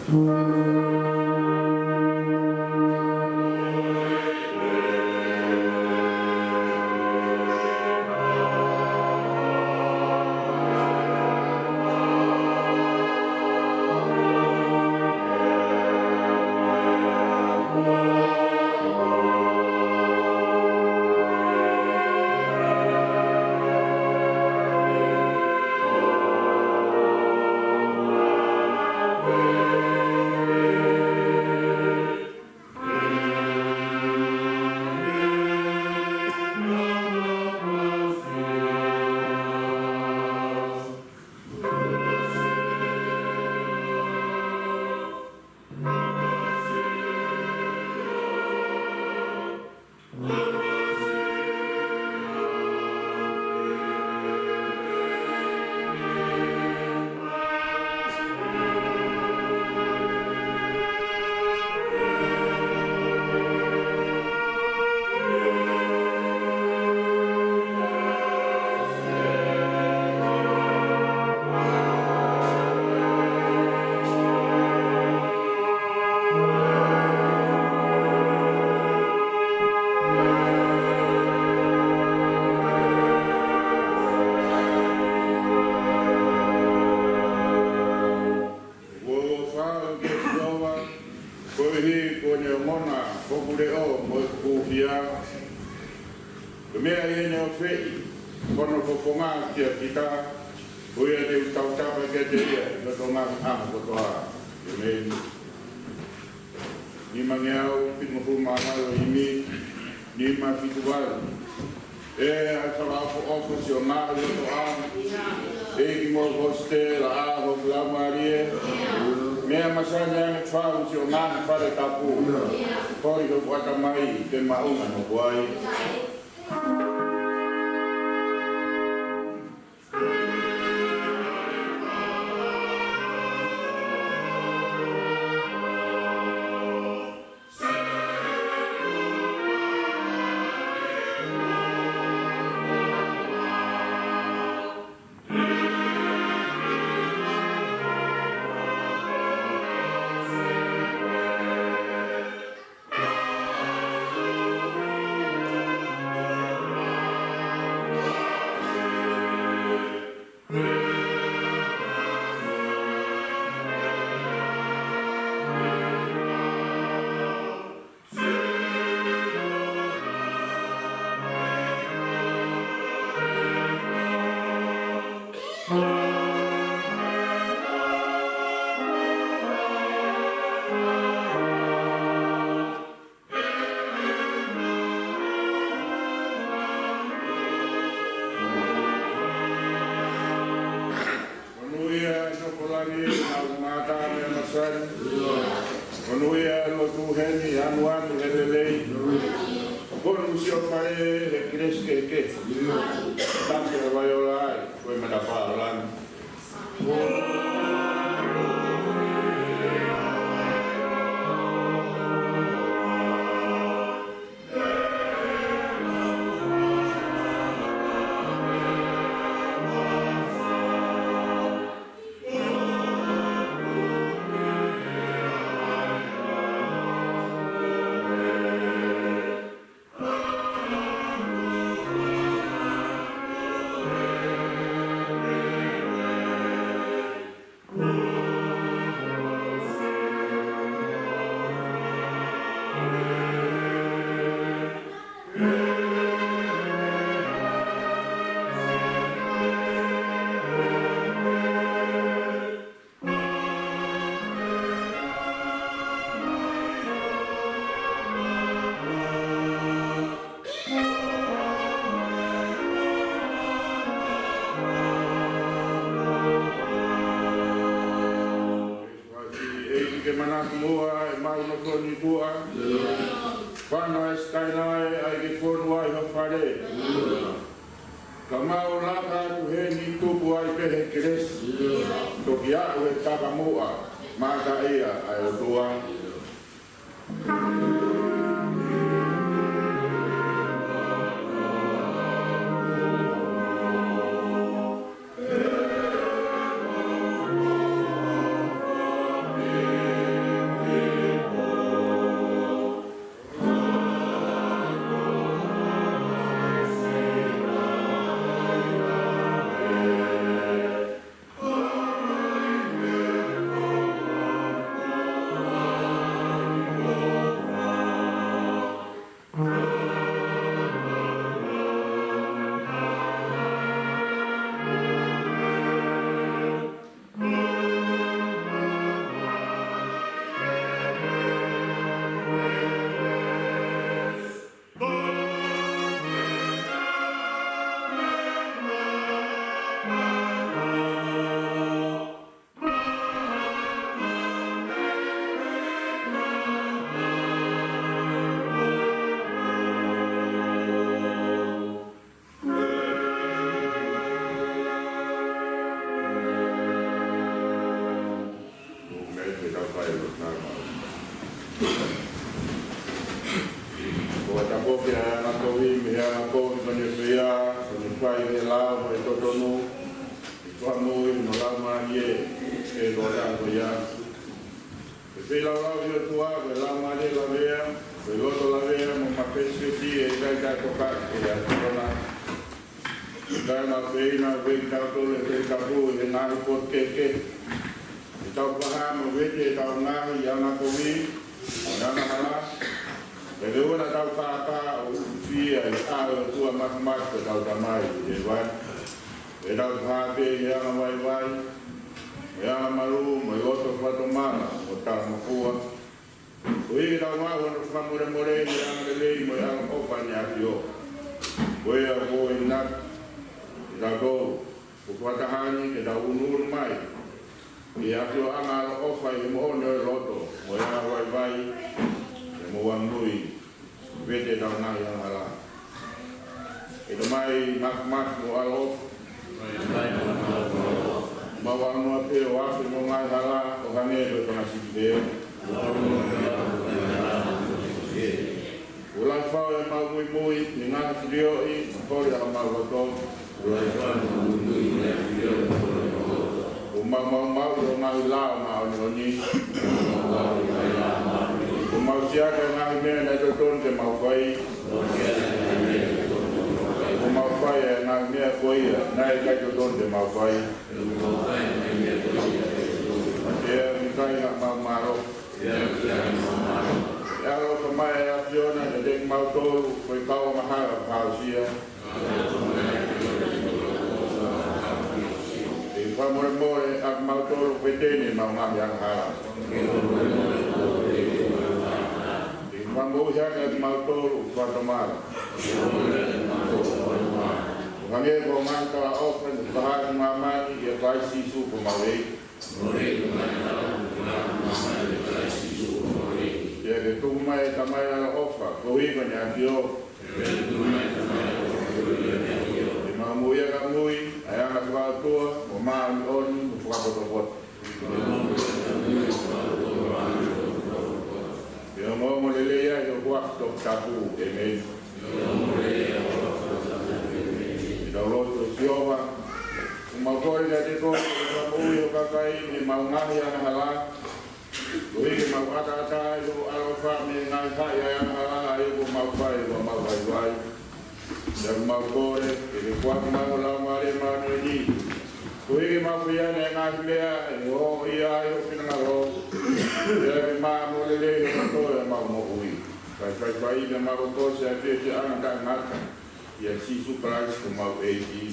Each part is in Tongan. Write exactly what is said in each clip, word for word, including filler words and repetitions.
Kuo fai ʻe Sihova, koeʻuhi ko ʻene ongona hoku leʻo mo ʻeku hia. Ko e meʻa ʻi heʻene ʻofeʻi hono fofonga kiate kita, ko ia te u tautapa kiate ia ʻi hoto ngaahi ʻaho kotoa. ʻĒmeni. Nimangeau fitungofulu mā valu, himi nima fitu valu. ʻE ʻa e fakaʻofoʻofa, siʻo maʻu ʻi hoto ʻao. ʻEiki mo Hositela, ʻa hoku laumālie. Meʻa masani ange fau siʻo ngaahi fale tapu. Holi hoku ʻatamai ke maʻu ʻa hoku ai. Monūʻia ʻa e tokolahi, ʻa e mata meʻa masani. Monūʻia ʻa e lotu heni, anuanu he lelei. Ko hono siʻo fale he kelesi kehekehe. Tasi ʻa e vai ʻo e ʻaho, ko e matapā ʻo langi. ʻEiki ke manako muʻa ʻemau nofo ni kuo fana ʻa e sikaina ʻa e ʻai ke fonu ai ho fale. Ka mau laka atu heni tupu ai pē he kelesi. Toki aʻu he takamuʻa, mataʻia ʻa e ʻOtua. Ke ʻa e anga kovi, mei he anga kovi ko eni ʻoku fai, ko eni ʻoku fai ʻi he lao mo e totonu, ʻi he fakamoʻui mo e laumālie, ʻe loa ʻa e ko ia. Ke feilaulau ʻi he ʻOtua, ko e laumālie lavea, ko e loto lavea, mo mafesifesi, ʻe ʻikai ke toka, ʻe ʻa e tokona. Kae ʻumaʻā pē ʻa e ʻEiki, tau tole te tapu ʻi he ngaahi potu kehekehe. ʻE tau fakahā mo vete ʻetau ngaahi anga kovi, mo e angahala. Pea ke ʻoua naʻa tau kākā ʻo uesia ʻi he ʻao ʻo e ʻOtua mafimafi ko hotau Tamai ʻi hēvani. Pea tau fakahā pē ʻi he anga vaivai, mo e anga malū, mo e loto fakatomala, mo e tala mafua. Koeʻuhi ke tau maʻu hono fakamolemoleʻi ʻi he anga lelei mo e ʻaloʻofa ʻa e ʻAfio. Ko ia ʻoku ʻomi ʻe tautolu, ko e fakataha ni ke tau ʻunuʻunu mai ki he ʻafioʻanga ʻaloʻofa ʻi he moʻoni ʻo e loto, mo e anga vaivai, ʻi he moʻui ʻa e moʻui, vete ʻetau ngaahi angahala. ʻE Tamai mafimafi mo ʻaloʻofa, mau ʻalu noa pē ʻo afe ʻemau ngaahi hala ʻo hangē ko e fanga sipi kehe. Kuo lahi fau ʻemau muimui ʻi he ngaahi filioʻi mo e holi ʻa homau loto. Kuo mau maumauʻi hoʻo ngaahi lao māʻoniʻoni. Kuo mau siʻaki ʻa e ngaahi meʻa naʻe totonu ke mau fai. Kuo mau fai ʻa e ngaahi meʻa ko ia naʻe ʻikai totonu ke mau fai. Pea ʻoku ʻikai haʻamau mālohi. ʻE ʻaloʻofa mai ʻa e ʻAfiona kiate kimautolu, ko e kau angahala ʻoku fakaʻosi ia. Ke fakamolemole ʻa kimautolu ʻoku veteni ʻemau ngaahi angahala. Ke fakamoʻui hake ʻa kimautolu ʻoku fakatomala, ʻo hangē ko hoʻo ngaahi talaʻofa naʻe fakahā ki māmani ʻia Kalaisi Sīsū ko homau ʻEiki. Pea ke tuku mai ʻe Tamai ʻaloʻofa, koeʻuhi ko ʻene ʻAfio, ke mau moʻui ʻaki ʻamui ʻa e anga fakaʻotua, mo māʻoniʻoni, mo fakapotopoto. Ke ongoongo lelei ai ʻi ho huafa toputapu. ʻĒmeni. Ke tau lotu. ʻE Sihova, ʻoku mau kole kiate koe ke ke fakamoʻui ho kakai mei heʻemau ngaahi angahala. Koeʻuhi ke mau ʻataʻatā ʻi hoʻo ʻaloʻofa mei he ngaahi haʻi ʻa e angahala ʻa ia kuo mau fai ʻi heʻemau vaivai. Pea ʻoku mau kole ke ke foaki mai ho Laumālie Māʻoniʻoni, koeʻuhi ke mau fai ʻa e ngaahi meʻa ʻe hōhoʻa ai ho finangalo. Pea ke maʻa mo lelei ho loto ʻi heʻemau moʻui. Kae faifai pea mau akoʻi ʻa e fiefia ʻa e taʻengata ʻia Sīsū Kalaisi ko homau ʻEiki.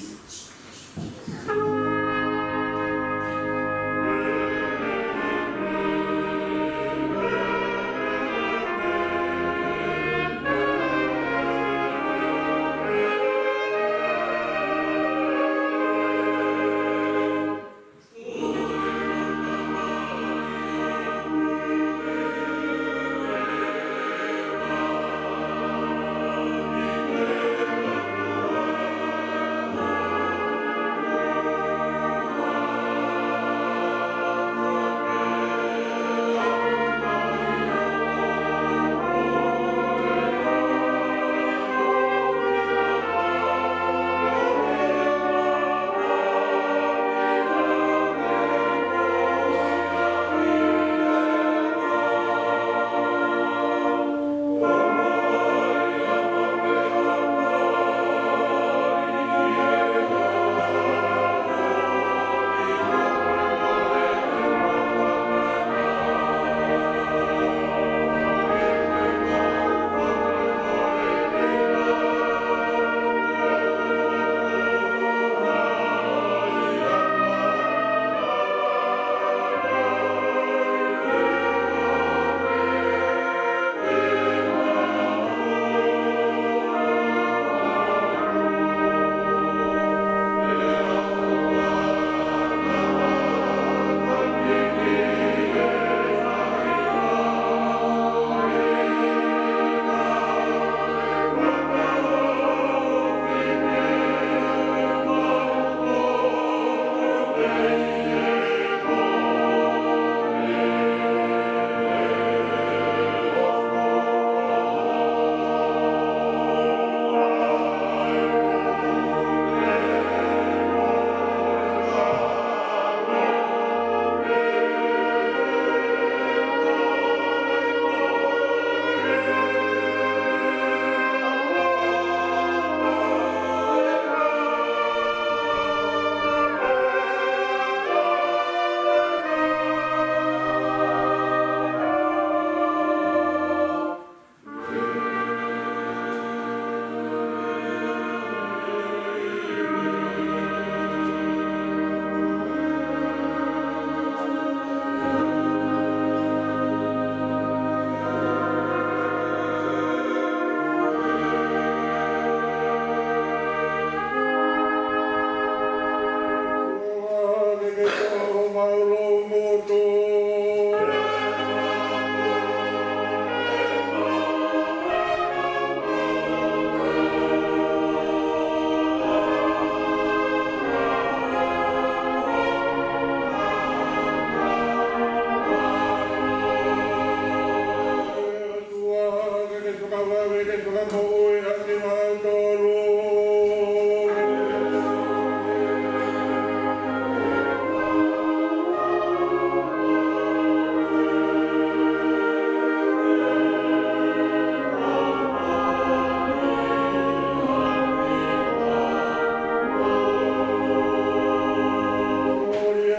Paulo Moto.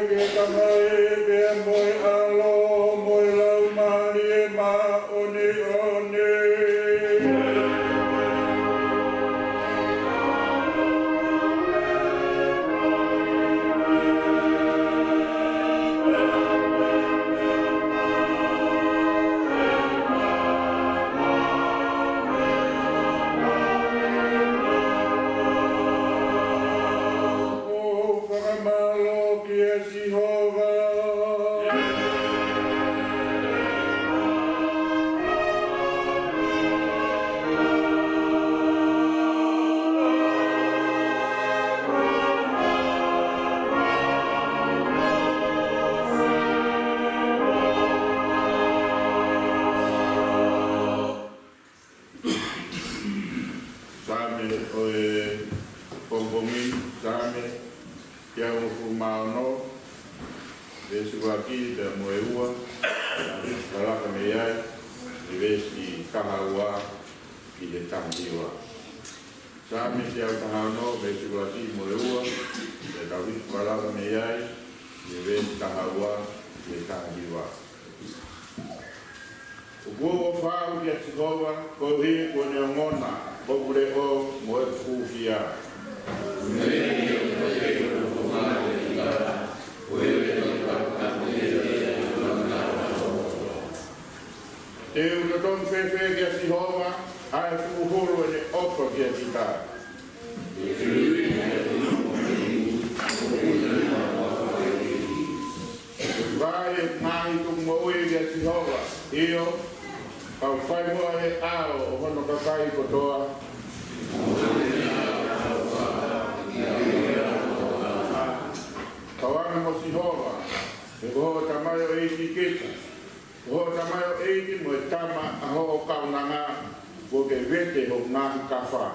Ke Tamai, pea mo e ʻAlo, mo e Laumālie Māʻoniʻoni. ʻO fakamālō kia Sihova. Saame ʻo e pongipongi, Saame teau hongofulu mā ono, veesi ʻuluaki pea mo e ua, ʻa e laka mei ai, ʻi he veesi taha ua ki he taha hiva. Saame teau taha ono, veesi ʻuluaki mo e ua, pea tau hiki ʻa e laka mei ai, ʻi he veesi taha ua ki he taha hiva. ʻOku ou ʻofa au kia Sihova, koeʻuhi ko ʻene ongona ʻo ʻeku leʻo mo ʻeku hūfia. Te u totongi fēfē kia Sihova, ʻa e fuʻu hulu ʻene ʻofa kiate kita? Te u kai ʻeku ngaahi tukumoʻui kia Sihova, ʻio, ka u fai muʻa he ʻao ʻo hono kakai kotoa. Tauange mo Sihova, he ko hoʻo tamaioʻeiki kita, ko hoʻo tamaioʻeiki mo e tama ʻa hoʻo kaunanga, kuo ke vete hoku ngaahi kafa.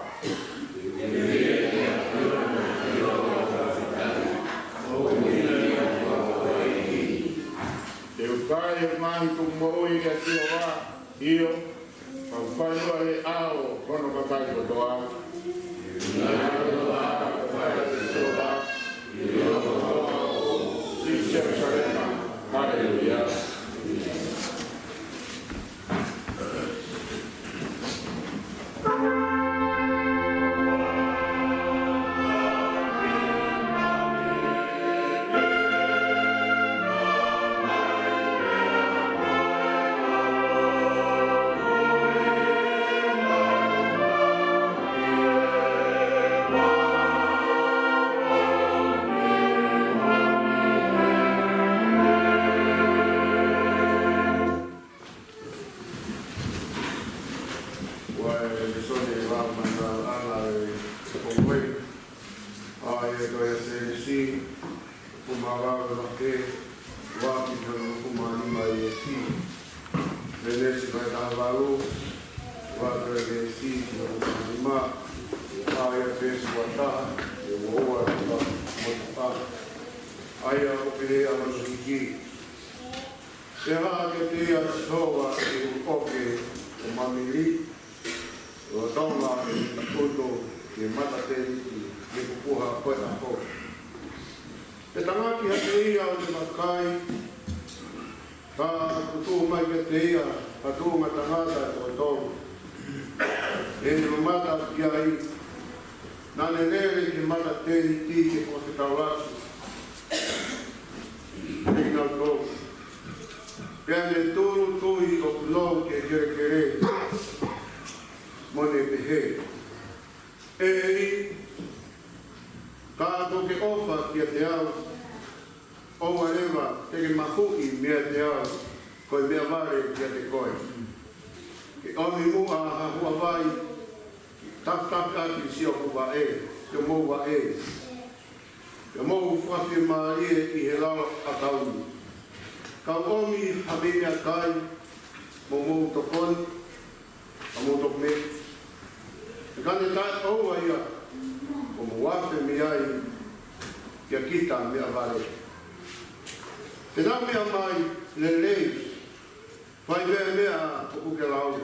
Te u kai ʻeku ngaahi tukumoʻui kia Sihova, ʻio, ka u fai muʻa he ʻao ʻo hono kakai kotoa. Haleluia. Ko e lēsoni ʻe ua mai ʻa e ʻaho ni, ʻa ia ko e Sēnesi, uofulu mā valu ʻuluaki, ua ki he uofulu mā nima veesi. Sēnesi vahe taha valu, ua ki he veesi uofulu mā nima, ʻa ia veesi ua taha ki he ua ua, ua ua. ʻA ia ʻoku pehē ʻa hono hiki. Pea hā kiate ia ʻa Sihova ʻi he ʻulu ʻoke ʻo Mamili, lolotonga ʻene ʻutu ki he mata tēniti, ʻi he pupuha ko e ʻaho. Pea tangaki hake ia ʻo ne vakai, ka kuo tuʻu mai kiate ia ha tuʻunga tangata ʻe toko tolu, ʻi heʻene mamata ki ai. Naʻa ne lele ki he mata tēniti ke fakafetaulaki kiate kinautolu. Pea ne tūʻulutui ʻo punou ki he kelekele, mo ne pehē, ʻEiki, ka kuo ke ʻofa kiate au, ʻOua leva te ke mahuʻi meiate au, ko e meʻavale kiate koe. Ke ʻomi muʻa ha huavai, tafatafa ʻaki siʻoku vaʻe, siʻomou vaʻe. Pea mou fakafiemālie ʻi he lao ʻakau ni. Kau ʻomi ha mei meʻakai, mo mou tokoni, ka mou toki mei. Ka ne taʻeʻoua ia, ʻoku mou afe mei ai, kia kita meʻavale. Te nau meʻa mai, lelei, fai meʻa meʻa ʻoku ke lau.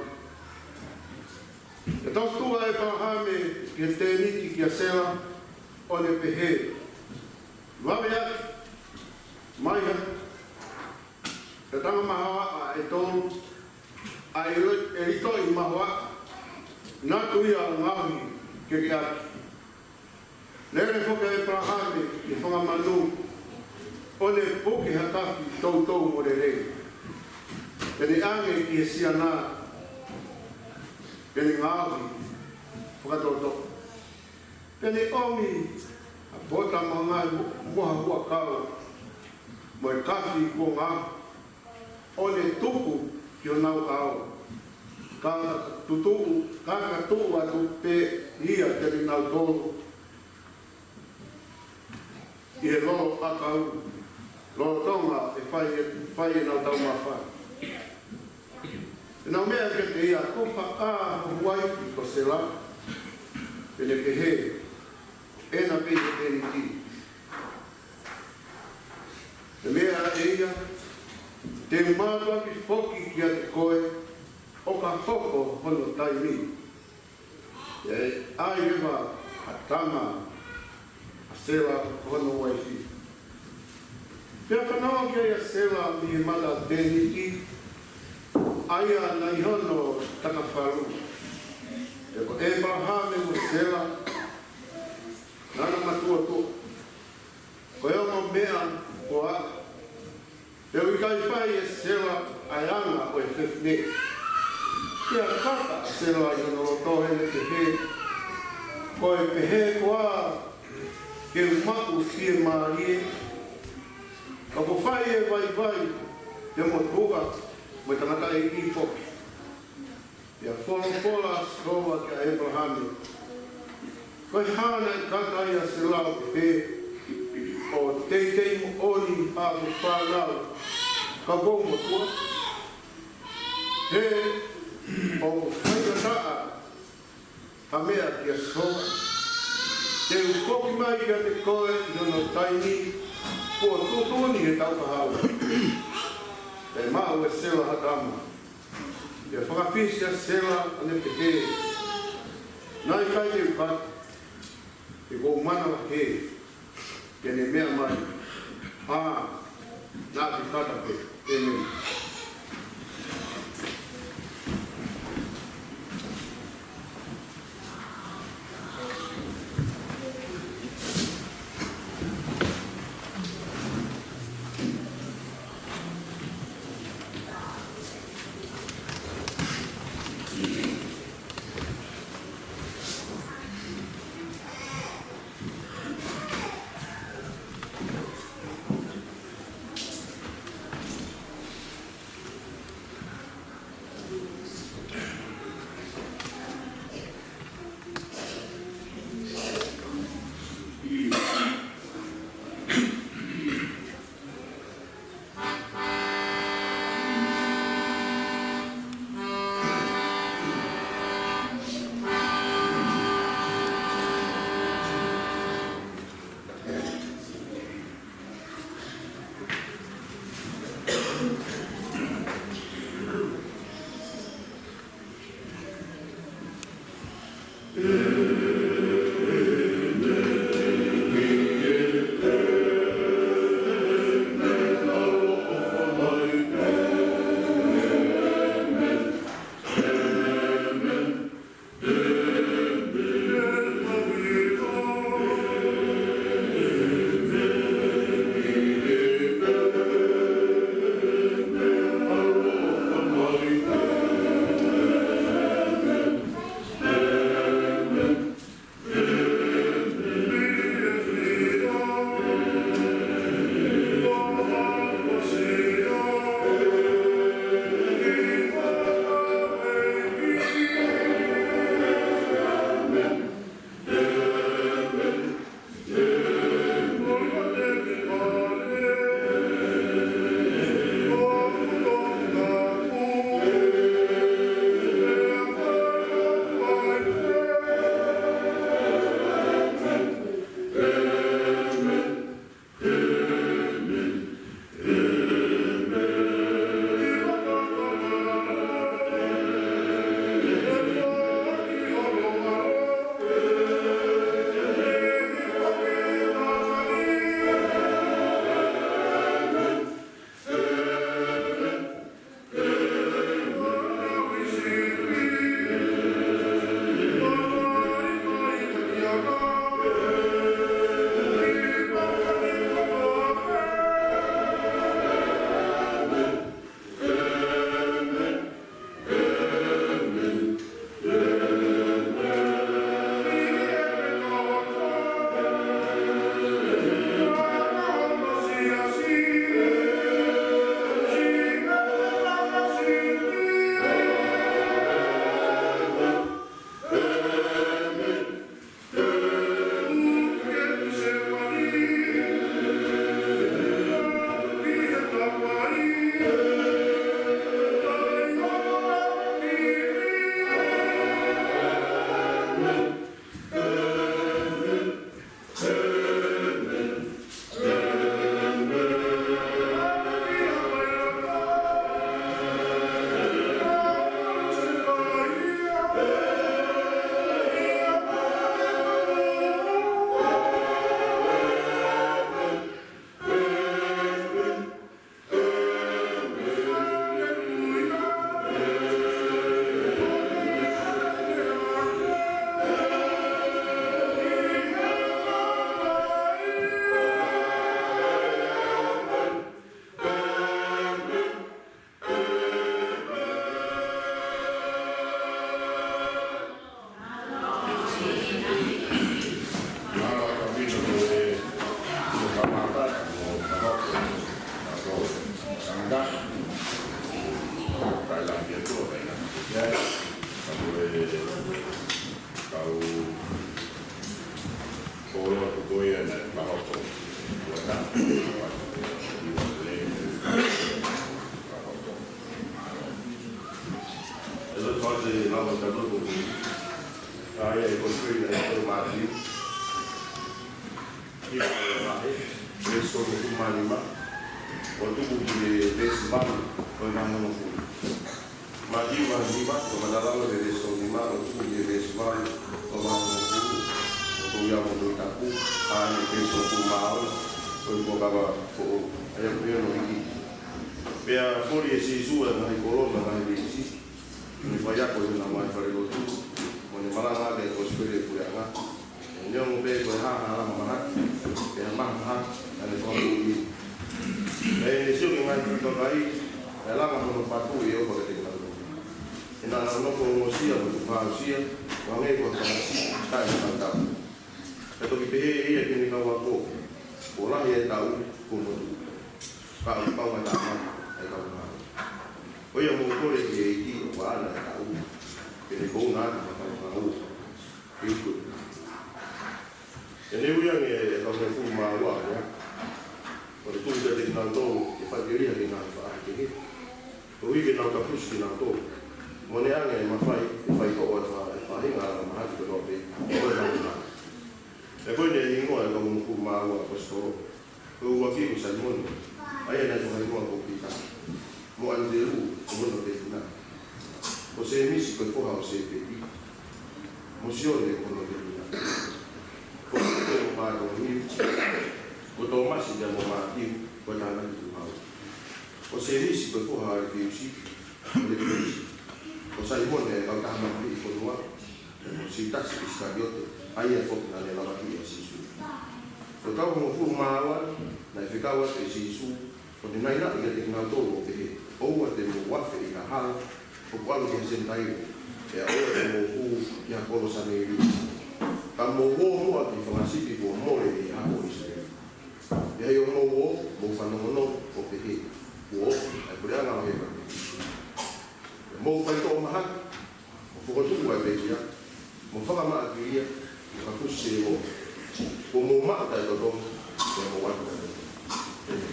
Pea toetuʻu ʻa ʻĒpalahame ki he tēniti kia Sela, ʻo ne pehē, Vave atu, mai ha, ha tanga mahoaʻa ʻe tolu, ʻa e lo-, ʻe litoʻi mahoaʻa, naʻa ku ʻi ai ʻo ngaohi ke ke ʻaki. Lele foki ʻa ʻĒpalahame ki he fanga manu, ʻo ne puke ha kafi toutou mo lelei. Pea ne ʻange ki he siana, pea ne ngaohi fakatoʻotoʻo. Pea ne ʻomi ha pota mo ha ngaahi mo-, mo ha huʻakau, mo e kafi kuo ngaohi, ʻo ne tuku ki honau ʻao. Ka tutuʻu, ka ka tuʻu atu pē ia kiate kinautolu ʻi he lolo ʻakau, lolotonga ʻe fai, fai ʻenau taumafa. Pea nau meʻa kiate ia, Ko fē hoʻo uaifi ko Sela? Pea ne pehē, Ko ena pē ʻi he tēniti. Pea meʻa ʻe ia, Te u mātuʻaki foki kiate koe, ʻo ka hoko hono taimi. Pea ʻai leva ha tama ʻa Sela ko hono uaifi. Pea fanongo ki ai ʻa Sela mei he mata tēniti, ʻa ia naʻe ʻi hono takafalu. Pea ko ʻĒpalahame mo Sela, naʻa na matuʻotuʻa. Ko e ongo meʻa ko ia, pea ʻoku ʻikai fai ʻe Sela ʻa e anga ʻo e fefine. Pea kaka ʻa Sela ʻi hono loto ʻo ne pehē, Ko e pehē koā ke u maʻu fiemālie, ka kuo fai e vaivai, pea mo tuʻa, mo e tangataʻeiki foki? Pea folofola ʻa Sihova kia ʻĒpalahame, Ko e hā naʻe kaka ai ʻa Sela ʻo pehē, ʻOku teitei moʻoni haʻaku fānau, ka kuo u motuʻa? He ʻoku faingataʻa ha meʻa kia Sihova. Te u foki mai kiate koe ʻi hono taimi kuo tuʻutuʻuni he tau kahaʻu. Pea maʻu ʻe Sela ha tama. Pea fakafisi ʻa Sela ʻo ne pehē, Naʻe ʻikai te u kata, he kuo u manavahē. Pea ne meʻa mai, ʻĀ, naʻa ke kata pē. ʻĒmeni. Tuku ki he veesi valu ʻo e vahe hongofulu. Mātiu vahe hiva, ko e fakamatala ʻo e veesi hongofulu, ʻo tuku ki he veesi valu ʻo e vahe hongofulu. ʻOku ʻi ai mo e Tohi Tapu, ʻa e veesi hongofulu mā ono ʻo e Fuakava Foʻou, ʻa ia ko e ʻEiki. Pea foli ʻe Sīsū ʻa e ngaahi kolo mo e ngaahi liusi, mo e faiako ʻi honau ngaahi falelotu, mo ne malanga ʻaki ʻa e kosipeli ʻo e puleʻanga. Neongo pē ko e hā ha langa mahaki, pe ha maha mahaki, naʻa ne fakamoʻui. Pea ne sio ki he ngaahi kakai, pea langa hono fatu ʻi he ʻofa kiate kinautolu. He naʻa nau nofo ongosia mo tukuhāusia, ʻo hangē ko ha fanga sipi taʻe-hā-tapu. Pea toki pehē ʻe ia ki heʻene kau ako, Kuo lahi ʻa e taʻu, kuo motuʻa. Ka ʻoku pau ʻa e tāmaki ʻa e kau ngāue. Ko ia mou kole ki he ʻEiki ʻo vaʻana ʻa e taʻu, ke ne kouna atu ha kau ngāue. Pea ne ui ange ʻa e kau hongofulu mā ua, ʻa ia ʻoku ne tuku kiate kinautolu ke fakakelia ki he ngaahi faʻahi kehe, koeʻuhi ke nau kapusi kinautolu, mo ne ʻoange ʻa e mafai ke faitoʻo ʻa e fa-, ʻa e faʻahinga langa mahaki kotoa pē ʻo e langa mahaki. Pea ko eni ʻa e hingoa ʻo e kau hongofulu mā ua ʻaposetolo. Ko e ʻuluaki ko Saimone, ʻa ia naʻe fakahingoa ko Pita, mo ʻAnitelū, ko hono tefina, ko Sēmisi ko e foha ʻo Sēpeti, mo Sione ko hono tefina, ko Sitefano mo Pātolomiu, ko Tōmasi pea mo Mātiu ko e tānaki tuʻu hau, ko Sēmisi ko e foha ʻo ʻAlefiusi, ʻAlefiusi, ko Saimone ʻa e kau taha makuliʻi fonua, pea mo Siutasi ʻIsikaliote, ʻa ia foki naʻa ne lavakiʻi ʻa Sīsū. Ko e kau hongofulu mā ua naʻe fekau atu ʻe Sīsū, ʻo ne naʻinaʻi kiate kinautolu ʻo pehē, ʻOua te mou afe ʻi ha hala ʻoku ʻalu ki he Senitaile, pea ʻoua te mou hū ki ha kolo Samēlia. Ka mou ō muʻa ki he fanga sipi kuo mole ʻi he hako ʻo ʻIsileli. Pea ʻi hoʻomou ō, mou fanongonongo ʻo pehē, Kuo ofi ʻa e puleʻanga ʻo hēvani. Pea mou faitoʻo mahaki, mo fokotuʻu ʻa e pekia, mo fakamaʻa kilia, mo kapusi sēvolo, kuo mou maʻu taʻetotongi, pea mou ʻatu taʻetotongi. ʻĒmeni.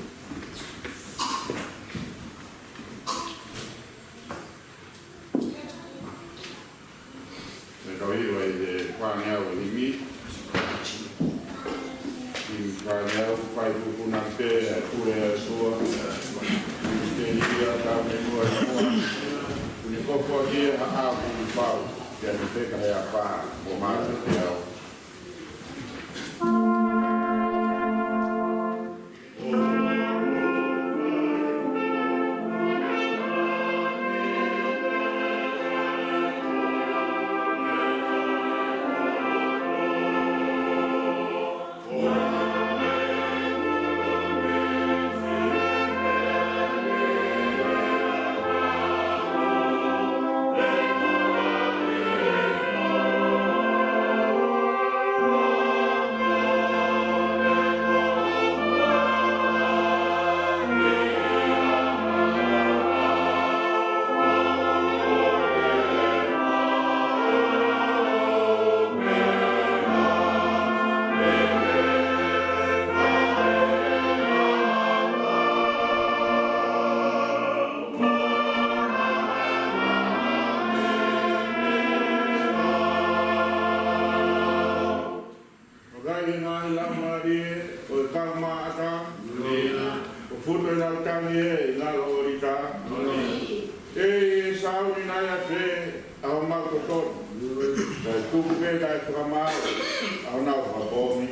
Pea kau ʻi he fānau ʻo e himi. Himi fānau, Fai Pupuna Pē ʻa e Pule ʻa e ʻOtua, himi telia, Tau Meimei ʻa e Moa, Kuo ne kofuʻaki ʻe he ʻAfio Pau, pea ne feka ʻe he ʻAfā, ʻo mālō te au. Vakai ki he ngaahi laumālie ʻo e kau maʻata, kuo futu ʻenau tangi ʻi he ngalo ʻo ʻOlita. ʻEiki, ʻe sāuni nai ʻa e pē ʻa homau totonu, kae tuku pē kae fakamaau ʻa honau fakapoongi.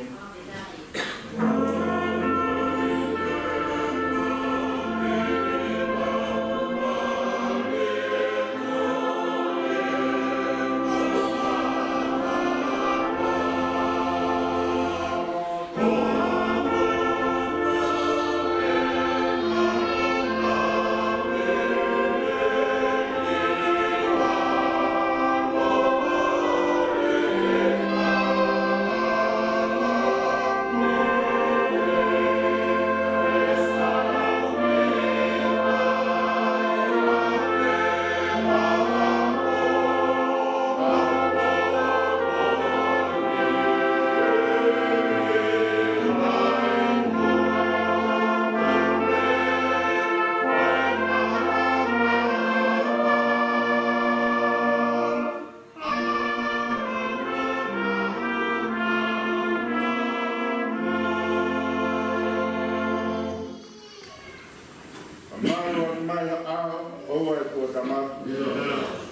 Malu atu mai ha ʻao, ʻoua ʻe kuo tama.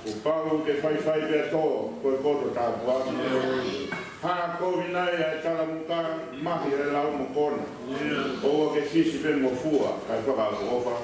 Kuo pau ke faifai pea tō, ko e poto tāpuaki. Hā kovi nai ʻa e talamuka, mahi ʻa e lau mo kona. ʻOua ke sisi pe mo fua, kae fakaʻofoʻofa.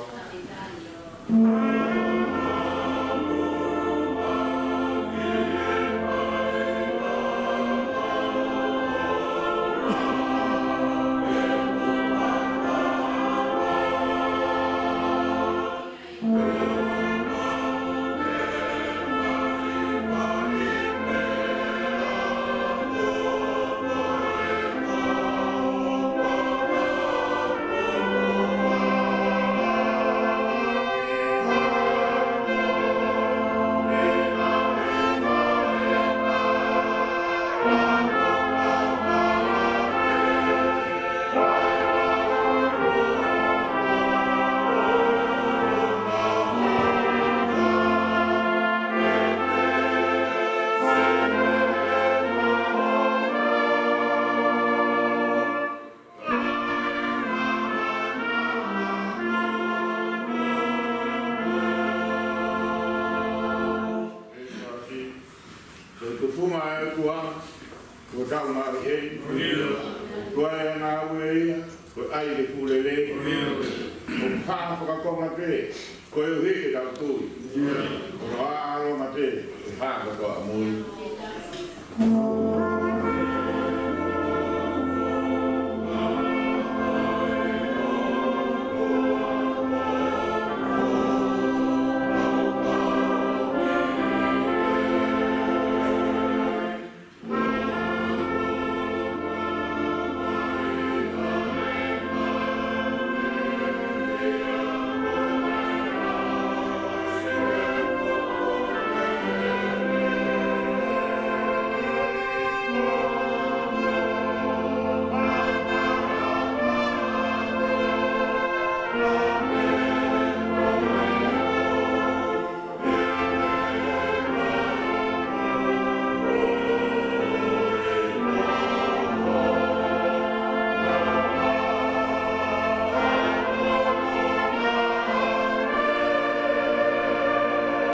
Ko e tufunga ʻa e ʻOtua, ko e tau maʻu ʻe ia. Ko e ʻai ʻa e ngāue ia, ko e ʻai ke pule lelei. Ko e pā fakakonga pē, koeʻuhi ke tau tui. Ko e ʻaloʻofa pē, ko e pā kotoa ʻamui.